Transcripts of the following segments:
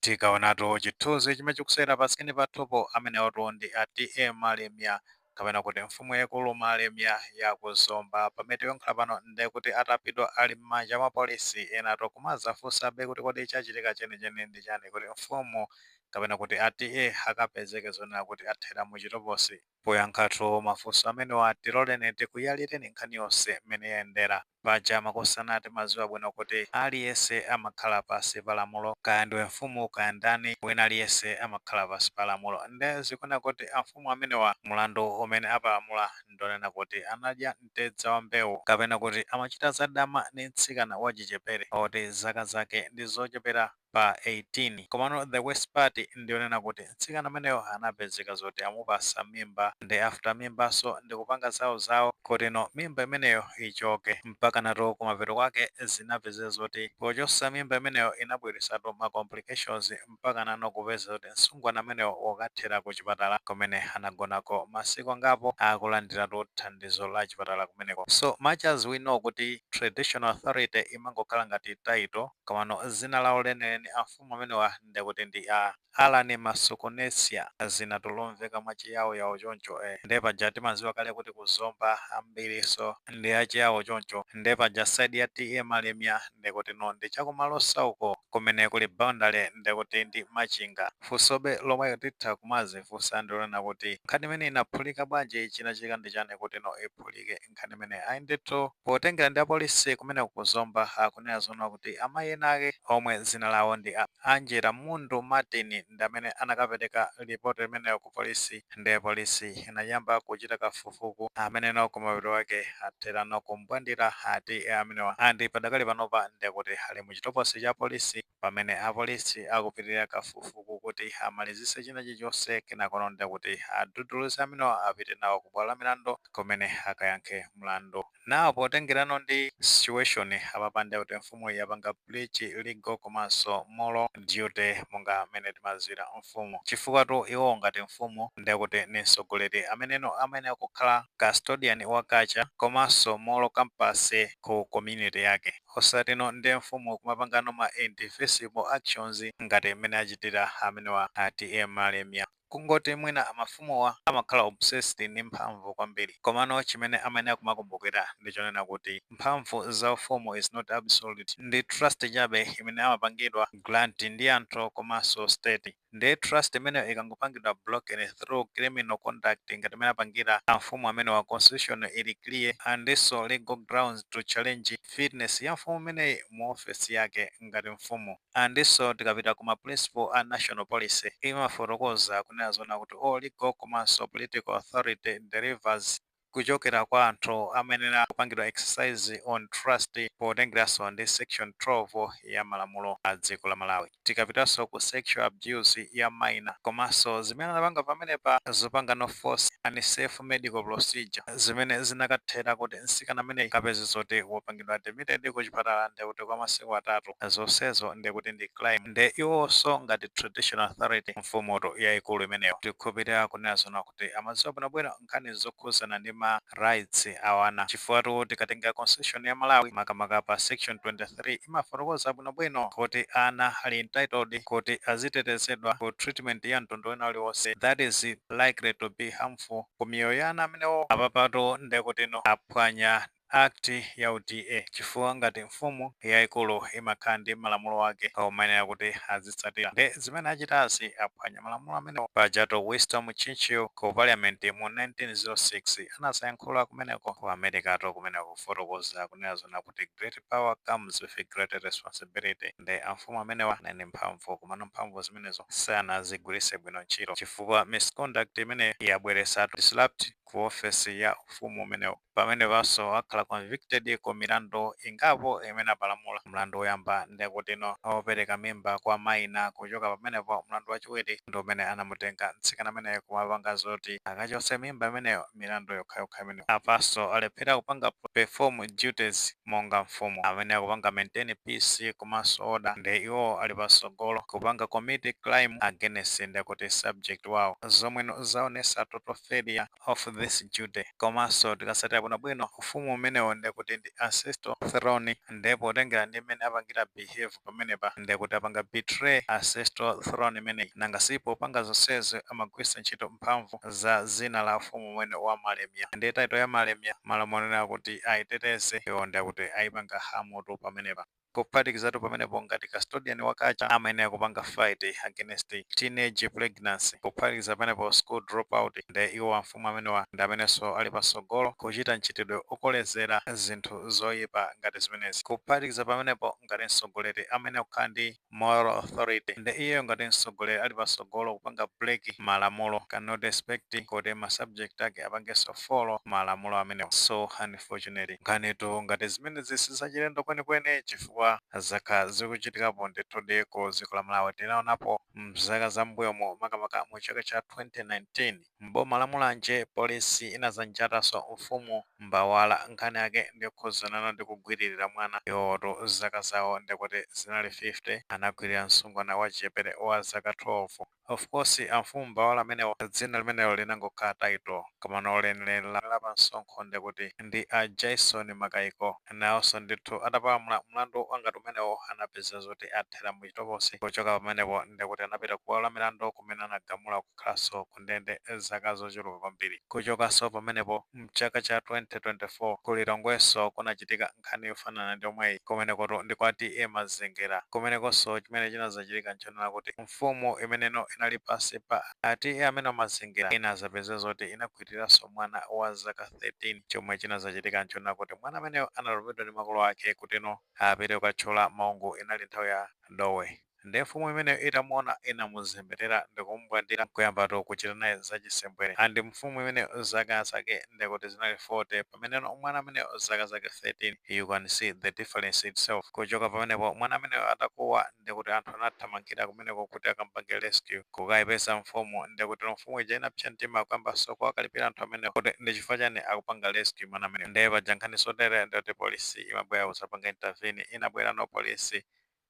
Tikaonatu chithunzi chimene chikusewera pa screen pathupo, amenewotu ndi a T/A Malemia, kapena kuti mfumu yaikulu Malemia ya ku Zomba. Pamene tikuyankhula pano, ndiye kuti atapidwa, ali m'manja mwa polisi. Enatu kumazafunsabe kuti kodi chachitika chenicheni ndi chani kuti mfumu, kapena kuti a T/A, akapezeke zonena kuti athera muchitokosi? Poyankhatu mafunso amenewa, tiloleni tikuyalireni nkhani yonse mmene yayendera. Paja makosana timadziwa bwino kuti aliyense amakhala pasi pa lamulo, kaya ndiwe mfumu kaya ndani, wina aliyense amakhala pasi pa lamulo. Nde zikuona kuti amfumu amenewa, mlandu umene apalamula ndonena kuti anadya mtedza wa mbewu, kapena kuti amachita zadama ndi mtsikana wachichepere oti zaka zake ndi zochepera pa 18. Komano the worst part ndionena kuti mtsikana ameneyo anapezeka zoti amupasa mimba, ndi after mimbaso ndikupanga zawo zawo kuti no, mimba imeneyo ichoke. Mpaka nato kumapeto kwake zinapezeka zoti pochosa mimba imeneyo inabweresatu ma complications, mpaka nano kupeza kuti msungwana ameneyo wakathera ku chipatala, kumene anagonako masiku angapo akulandiratu thandizo la chipatala kumeneko. So much as we know kuti traditional authority imangokhala ngati title, komano zina lawo leneleni amfumu amenewa ndekuti ndi a Alan Masukunesia, zina tulomveka mwachiyawo yawo choncho. Nde paja timaziwa kale kuti kuzomba ambiriso ndi achiyawo choncho. Nde paja side ya T/A Malemia ndekuti no, ndi chakumalosa uko kumene kuli boundary, ndekuti ndi Machinga. Funsobe lomwe titha kumazifunsa ndilonena kuti nkhani imene inaphulika bwanji? Chinachitika ndi chani kuti no, iphulike nkhani imene? Ayi ndithu, potengera ndi apolisi kumene kuzomba, akunena zoona kuti amayi ena ake omwe zina lawo ndi a Angela Mundu Martin ndi amene anakapereka ripoti limeneyo ku polisi. Ndiye polisi inayamba kuchita kafukufuku ameneno, kumapeto ake atherano kumbwandira ati amenewa. Andi padakali panopa ndekuti ali muchitokosi cha polisi, pamene apolisi akupitirira kafukufuku kuti amalizise china chilichonse. Kenakono ndekuti aduduluze amenewa, apite nawo ku bwalo la milandu kumene akayankhe mlandu nawo. Potengerano ndi situation apapa, ndekuti mfumu yapanga breach legal komanso moral duty, monga amene timaziwira mfumu, chifukwa tu iwo ngati mfumu ndekuti ni mtsogoleri ameneno amene akukhala custodian wa culture komanso moral compass ku community yake, osatino ndi mfumu kumapangano ma indefensible actions ngati mmene achitira amenewa ati Malemia. Kungoti mwina amafumuwa amakhala obsessed ndi mphamvu kwambiri, komano chimene amene akumakumbukira ndi chonena kuti mphamvu za ufumu is not absolute, ndi trust chabe imene amapangidwa grant ndi anthu komanso state. Ndi trust imeneyo ikangopangidwa broken through criminal conduct ngati imene apangira amfumu amene wa, constitution ili clear andinso legal grounds to challenge fitness ya mfumu imeneyi mu ofesi yake ngati mfumu. Andinso tikapita kuma principle a national policy, imafotokoza kunena zona kuti all legal komanso political authority derives kuchokera kwa anthu amene kupangidwa exercise on trust, potengeranso ndi section 12 ya malamulo a dziko la Malawi. Tikapitanso ku sexual abuse ya minor komanso zimene anapanga pamenepa, zopanga no force unsafe medical procedure zimene zinakathera kuti mtsikana amene kapeze zoti wapangidwa admitted ku chipatala ndekuti kwa masiku 3, zonsezo ndekuti ndi crime. Nde iwonso ngati traditional authority, mfumuto yayikulu imeneyo, tikukhulupirira kunena zona kuti amadziwa bwinobwino nkhani zokhuzana ndi ma rights awana, chifukwa tikatenga constitution ya Malawi, makamaka pa section 23, imafotokoza bwinobwino kuti ana ali entitled kuti azitetezedwa ku treatment ya mtundu wina uliwonse that is likely to be harmful ku miyoyo ya ana amenewo. Apapato ndekutino aphwanya act ya u T/A, chifukwa ngati mfumu yayikulu imakhala ndi malamulo ake omayenera kuti azitsatira. Ndi zimene achitazi, aphwanya malamulo amenewo. Pajato Winston Churchill ku parliament mu 1906 anasayankhula kumeneko ku Americato kumeneko, kufotokoza kunena zona kuti "Great power comes with great responsibility." Ndi amfumu amenewa anali mphamvu, komano mphamvu zimenezo sanazigwiritse bwino ntchito, chifukwa misconduct imene yabweretsa disrupt ku ofesi ya ufumu umenewo. Pamene panso akhala convicted ku milandu ingapo imene apalamula. Mlandu woyamba ndekutino opereka mimba kwa minor. Kuchoka pamenepo, mlandu wachiwiri ndi umene anamutenga mtsikana ameneyo kumapanga zoti akachotse mimba imeneyo. Milandu yokhayokha imeneyo. Apanso alephera kupanga perform duties monga mfumu amene akupanga maintain peace komanso order, ndi iwo ali patsogolo kupanga commit crime against ndekuti subject wawo, zomwe zaonesa total failure of the this duty. Komanso tikasatira bwinobwino, ufumu umenewo ndekuti ndi ancestral throne, ndipo potengera ndi mmene apangira behave pamenepa, ndekuti apanga betray ancestral throne imeneyi. Nanga sipo panga zonsezi amagwiritsa ntchito mphamvu za zina la ufumu umene wa Malemia ndi title ya Malemia, malo monena kuti ayiteteze, iwo ndekuti ayipanga harm tu pamenepa. Kuphatikizatu pamenepo, ngati custodian wa culture amayenera kupanga fight against teenage pregnancy, kuphatikiza pamenepo school dropout, ndi iwo amfumu amenewa ndi amenenso ali pasogolo kuchita mchitidwe okolezera zinthu zoyipa ngati zimenezi. Kuphatikiza pamenepo, ngati mtsogoleri amene kukhala ndi moral authority, ndi iyeyo ngati mtsogoleri ali pasogolo kupanga break malamulo, cannot expect kuti ma subject ake apangenso follow malamulo amenewo. So unfortunately, nkhanitu ngati zimenezi sizachilendo kwenikweni, chifukwa zakhala zikuchitikapo ndithu ku dziko la Malawi. Tinaonapo mzaka zambuyomo, makamaka mu chaka cha 2019, mboma la Mulanje, polisi inazanjatanso mfumu Mbawala. Nkhani yake ndikukhuzanana ndi kugwiririra mwana. Iwotu zaka zawo ndikuti zinali 50, anagwirira msungwana wachichepere wa zaka 12. Of course, amfumu Mbawala amenewo dzina limenelo linangokhala title, koma lenileni la pamsonkho ndikuti ndi a Jason Makaiko. Nawonso ndithu atapalamula mlandu wangati umenewo, anapeza zoti athera muchitokosi. Kuchoka pamenepo ndikuti anapita kubwalo la milandu, kumene anagamula kukhalanso ku ndende zaka zochuluka kwambiri. Kuchokanso pamenepo, mchaka cha 2024, ku Lilongwenso kunachitika nkhani yofanana ndi omweyi. Kumenekotu ndi kwa T/A Mazengera. Kumenekonso chimene chinazachitika nchonena kuti mfumu imeneno inali pansi pa a T/A amene Mazengera inazapeza zoti inagwiriranso mwana wa zaka 13. Chomwe chinazachitika nchonena kuti mwana ameneyo analopedwa ndi makolo ake kutino apite kukathyola maungu. Inali nthawi ya dowe, ndi mfumu imeneyo itamuona inamuzemberera ndikumubwandira, kuyambatu kuchita naye zachisembwere. And mfumu imeneyo zaka zake ndikuti zinali 40, pameneno mwana ameneyo zaka zake 13. You can see the difference itself. Kuchoka pamenepo, mwana ameneyo atakuwa, ndikuti anthu anathamangira kumeneko kuti akampange rescue, kukayipeza mfumu. Ndikuti mfumu ija inapsa mtima, kuyambanso kuwakalipira anthu amenewo kuti ndi chifukwa chani akupanga rescue mwana ameneyo. Ndiye paja nkhani sotere ndikuti polisi imabwera kusapanga intervene. Inabwera no polisi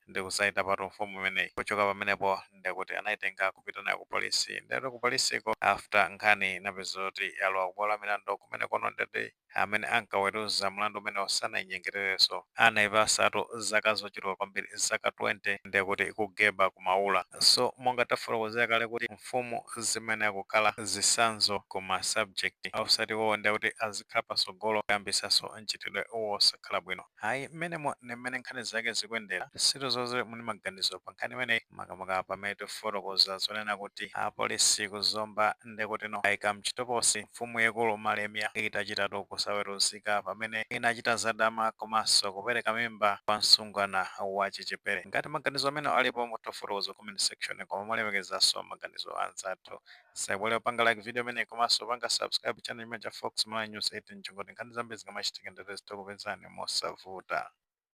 ndikusaita pato mfumu imeneyi. Kuchoka pamenepo ndikuti anayitenga kupita nayo ku polisi. Ndero ku polisiko, after nkhani inapeza kuti yalowa kubwalo la milandu, kumene kono ndeti amene ankaweruza mlandu umenewo sanayinyengererenso, anayipasatu zaka zochuluka kwambiri, zaka 20, ndekuti ikugeba kumaula. So monga tafotokozera kale kuti mfumu zimene akukhala zitsanzo kuma subject, osati iwowo ndekuti azikhala pasogolo kuyambisanso mchitidwe wosakhala bwino, ayi. Mmenemo ndi mmene nkhani zake zikuyendera. Sitozonse muli maganizo pa nkhani imeneyi, makamaka pamene tifotokoza zonena kuti apolisi kuzomba ndekuti no ayika mchitokosi mfumu yaikulu Malemia itachitatu kusaweruzika pamene inachita zadama komanso kupereka mimba kwa msungwana wachichepere. Ngati maganizo amene alipo, mutafotokoza comment section, koma mulemekezanso maganizo anzathu. Saiwale panga like video imene komanso panga subscribe channel imene cha Fox Malawi News 18, chingoti nkhani zambiri zikamachitika ndete zitokupezani mosavuta.